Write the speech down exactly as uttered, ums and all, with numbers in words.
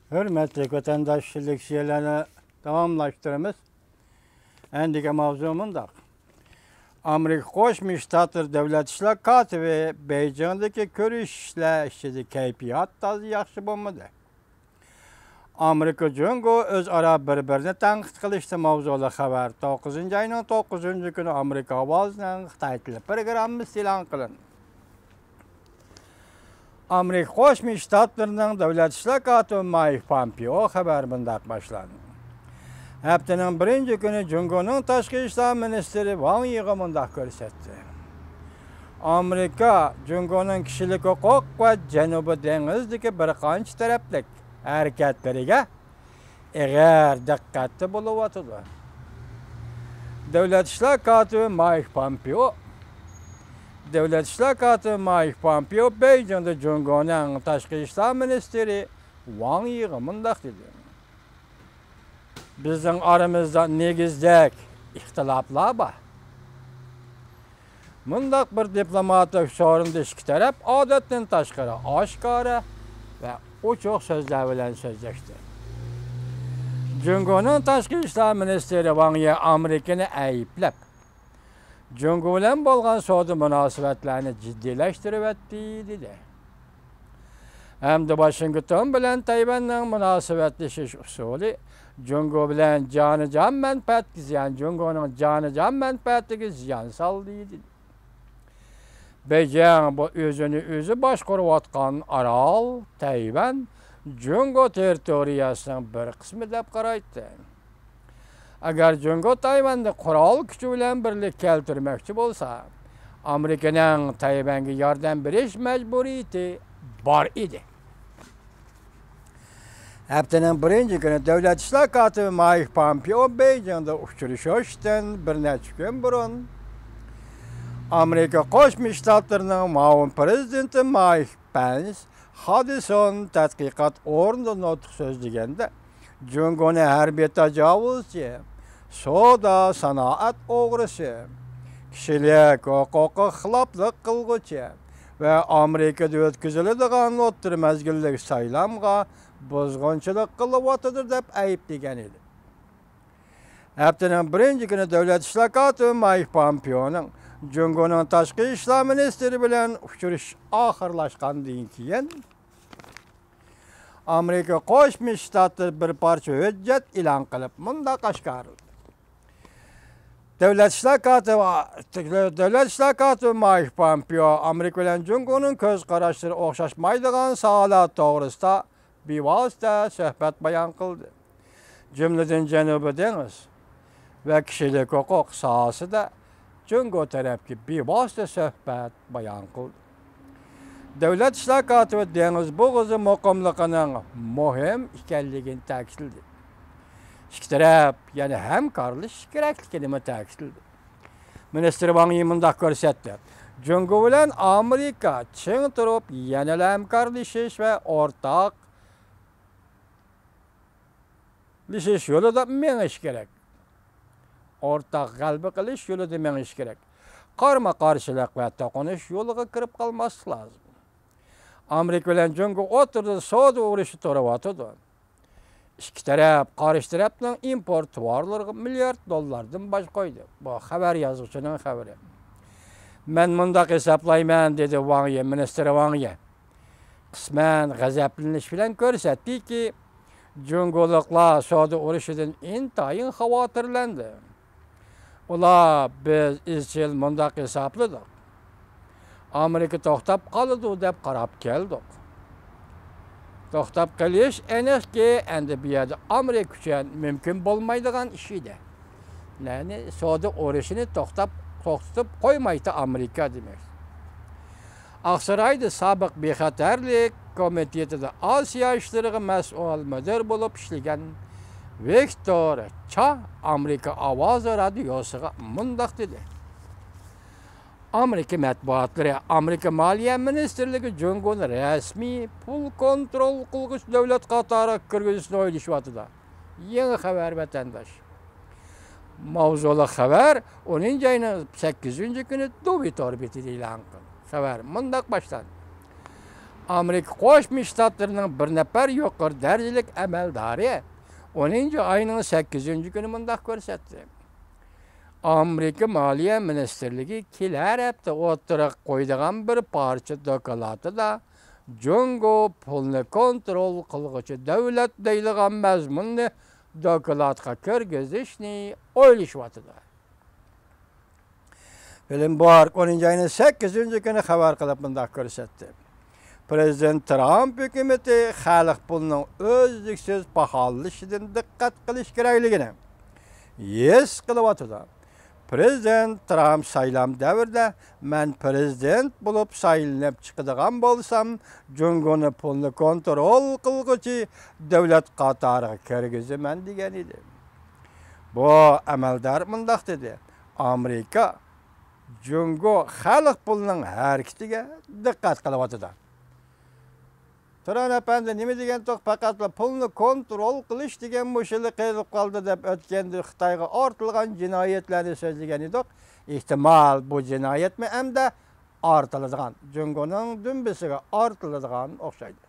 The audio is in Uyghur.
ھۆرمەتلىك ۋەتەنداش، لېكسىيەلەرنى داۋاملاشتۇرىمىز. ئەندىكى ماۋزۇ مۇنداق. ئامېرىكا قوشما شتاتلىرى دۆلەت ئىشلار كاتىپى بېيجىڭدىكى كۆرۈشۈشلەر ئىچىدە كەيپىيات تازا ياخشى بولمىدى. ئامېرىكا جۇڭگو ئۆزئارا بىر-بىرىنى تەنقىد قىلىشتا ماۋزۇلۇق خەۋەر توققۇزىنچى ئاينىڭ توققۇزىنچى كۈنى ئامېرىكا ئاۋازىنىڭ خىتاي تىلى پروگراممىسىدا ئېلان قىلىندى. ئامېرىكا قوشما شتاتلىرىنىڭ دۆلەت ئىشلار كاتىپى مايك پامپېئو خەۋەر مۇنداق باشلاندى. ھەپتىنىڭ بىرىنچى كۈنى جۇڭگونىڭ تاشقى ئىشلار مىنىستىرى ۋاڭ يىغا مۇنداق كۆرسەتتى. ئامېرىكا جۇڭگونىڭ كىشىلىك ھوقۇق ۋە جەنۇبىي دېڭىزدىكى بىر قانچە تەرەپلىك ھەرىكەتلىرىگە ئېغىر دىققەتتە بولۇۋاتىدۇ. دۆلەت ئىشلار كاتىپى مايك پامپېئو، دۆلەت ئىشلار كاتىپى مايك پامپېئو بېيجىڭدا جۇڭگونىڭ تاشقى ئىشلار مىنىستىرى ۋاڭ يىغا مۇنداق دېدى: بىزنىڭ ئارىمىزدا نېگىزدەك ئىختىلاپلار بار. مۇنداق بىر دىپلوماتىك سورۇندا ئىككى تەرەپ ئادەتتىن تاشقىرى ئاشكارا ۋە ئوچۇق سۆزلەر بىلەن سۆزلەشتى. جۇڭگونىڭ تاشقى ئىشلار مىنىستىرى ۋاڭ يى ئامېرىكىنى ئەيىبلەپ، جۇڭگو بىلەن بولغان سودا مۇناسىۋەتلەرنى جىددىيلەشتۈرۈۋەتتى، دېدى. ھەمدە ۋاشىنگتون بىلەن تەيۋەننىڭ مۇناسىۋەتلىشىش ئۇسۇلى جۇڭگو بىلەن جانىجان مەنپەئەتكە زىيان، جۇڭگونىڭ جانىجان مەنپەئەتىگە زىيان سالدى، دېدى. بېيجىڭ بۇ ئۆزىنى ئۆزى باشقۇرۇۋاتقان ئارال، تەيۋەن، جۇڭگو تېررىتورىيەسىنىڭ بىر قىسمى دەپ قارايتتى. ئەگەر جۇڭگو تەيۋەننى قورال كۈچى بىلەن بىرلىككە كەلتۈرمەكچى بولسا، ئامېرىكىنىڭ تەيۋەنگە ياردەم بېرىش مەجبۇرىيىتى بار ئىدى. ھەپتىنىڭ بىرىنچى كۈنى دۆلەت ئىشلار كاتىپى مايك پامپېئو بېيجىڭدا ئۇچرىشىشتىن بىر نەچچە كۈن بۇرۇن، ئامېرىكا قوشما شتاتلىرىنىڭ مۇئاۋىن پىرېزىدېنتى مايك پەنس خادىسون تەتقىقات ئورنىدا نۇتۇق سۆزلىگەندە، جۇڭگونى ھەربىي تاجاۋۇزچى، سودا سانائەت ئوغرىسى، كىشىلىك ھوقۇققا خىلاپلىق قىلغۇچى ۋە ئامېرىكىدا ئۆتكۈزۈلىدىغان ئوتتۇرا مەزگىللىك سايلامغا بۇزغۇنچىلىق قىلىۋاتىدۇ، دەپ ئەيىبلىگەن ئىدى. ھەپتىنىڭ بىرىنچى كۈنى دۆلەت ئىشلار كاتىپى مايك پامپېئونىڭ جۇڭگونىڭ تاشقى ئىشلار مىنىستىرى بىلەن ئۇچرىشىشى ئاخىرلاشقاندىن كېيىن، ئامېرىكا قوشما شتاتلىرى بىر پارچە ھۆججەت ئېلان قىلىپ، مۇنداق ئاشكارىلىدى. دۆلەت ئىشلار كاتىپى، دۆلەت ئىشلار كاتىپى مايك پامپېئو ئامېرىكا بىلەن جۇڭگونىڭ كۆز قاراشلىرى ئوخشاشمايدىغان ساھەلەر توغرىسىدا بىۋاسىتە سۆھبەت بايان قىلدى. جۈملىدىن جەنۇبىي دېڭىز ۋە كىشىلىك ھوقۇق ساھەسىدە جۇڭگو تەرەپكە بىۋاسىتە سۆھبەت بايان قىلدى. دۆلەت ئىشلار كاتىپى دېڭىز بوغۇزى مۇقىملىقىنىڭ مۇھىم ئىكەنلىكىنى تەكىتلىدى. ئىككى تەرەپ يەنە ھەمكارلىشىش كېرەكلىكىنىمۇ تەكىتلىدى. مىنىستىر ۋاڭ يى مۇنداق كۆرسەتتى: جۇڭگو بىلەن ئامېرىكا چىڭ تۇرۇپ يەنىلا ھەمكارلىشىش ۋە ئورتاق لىشىش يولىدا مېڭىش كېرەك. ئورتاق غەلىبە قىلىش يولىدا مېڭىش كېرەك. قارىمۇ قارشىلىق ۋە توقۇنۇش يولىغا كىرىپ قالماسلىق لازىم. ئامېرىكا بىلەن جۇڭگو ئوتتۇرىدا سودا ئۇرۇشى تۇرۇۋاتىدۇ. ئىككى تەرەپ قارشى تەرەپنىڭ ئىمپورت تاۋارلىرىغا مىليارد دوللاردىن باج قويدى. بۇ خەۋەر يازغۇچىنىڭ خەۋىرى. مەن مۇنداق ھېسابلايمەن، دېدى ۋاڭ يى، مىنىستىر ۋاڭ يى. قىسمەن غەزەپلىنىش بىلەن كۆرسەتتىكى، جۇڭگولۇقلار سودا ئۇرۇشىدىن ئىنتايىن خاۋاتىرلەندى. ئۇلار، بىز ئىزچىل مۇنداق ھېسابلىدۇق. ئامېرىكا توختاپ قالىدۇ دەپ قاراپ كەلدۇق. توختاپ قېلىش ئېنىقكى، ئەمدى بۇ يەردە ئامېرىكا ئۈچۈن مۇمكىن بولمايدىغان ئىش ئىدى. يەنى سودا ئۇرۇشىنى توختاپ، توختىتىپ قويمايتتى ئامېرىكا دېمەك. ئاقسارايدا سابىق بىخەتەرلىك كومىتېتىدا ئاسىيا ئىشلىرىغا مەسئۇل مۇدىر بولۇپ ئىشلىگەن ۋىكتور چا ئامېرىكا ئاۋازى رادىيوسىغا مۇنداق دېدى: ئامېرىكا مەتبۇئاتلىرى ئامېرىكا مالىيە مىنىستىرلىكى جۇڭگونى رەسمىي پۇل كونترول قىلغۇچ دۆلەت قاتارىغا كىرگۈزۈشنى ئويلىشىۋاتىدۇ. يېڭى خەۋەر، ۋەتەنداش. ماۋزۇلۇق خەۋەر ئونىنچى ئاينىڭ سەككىزىنچى كۈنى دۇۋى تور بېتىدە ئېلان قىلىندى. خەۋەر مۇنداق باشلاندى: ئامېرىكا قوشما شتاتلىرىنىڭ بىر نەپەر يۇقىرى دەرىجىلىك ئەمەلدارى ئونىنچى ئاينىڭ سەككىزىنچى كۈنى مۇنداق كۆرسەتتى. ئامېرىكا مالىيە مىنىستىرلىكى كېلەر ھەپتە ئوتتۇرىغا قويىدىغان بىر پارچە دوكلاتىدا جۇڭگو پۇلنى كونترول قىلغۇچى دۆلەت دەيدىغان مەزمۇننى دوكلاتقا كىرگۈزۈشنى ئويلىشىۋاتىدۇ. بلومبېرگ ئونىنچى ئاينىڭ سەككىزىنچى كۈنى خەۋەر قىلىپ مۇنداق كۆرسەتتى: پىرېزىدېنت ترامپ ھۆكۈمىتى خەلق پۇلىنىڭ ئۈزلۈكسىز پاخاللىشىدىن دىققەت قىلىش كېرەكلىكىنى ھېس قىلىۋاتىدۇ. پىرېزىدېنت ترامپ سايلام دەۋرىدە مەن پىرېزىدېنت بولۇپ سايلىنىپ چىقىدىغان بولسام، جۇڭگونى پۇلنى كونترول قىلغۇچى دۆلەت قاتارىغا كىرگۈزىمەن، دېگەن ئىدى. بۇ ئەمەلدار مۇنداق دېدى: ئامېرىكا جۇڭگو خەلق پۇلىنىڭ ھەرىكىتىگە دىققەت قىلىۋاتىدۇ. تۇران ئەپەندى نېمە دېگەنتۇق؟ پەقەتلا پۇلنى كونترول قىلىش دېگەن مۇشۇلا قېلىپ قالدى دەپ ئۆتكەندە خىتايغا ئارتىلغان جىنايەتلەرنى سۆزلىگەن ئىدۇق. ئېھتىمال بۇ جىنايەتمۇ ئەمدى ئارتىلىدىغان، جۇڭگونىڭ دۈمبىسىگە ئارتىلىدىغان ئوخشايدۇ.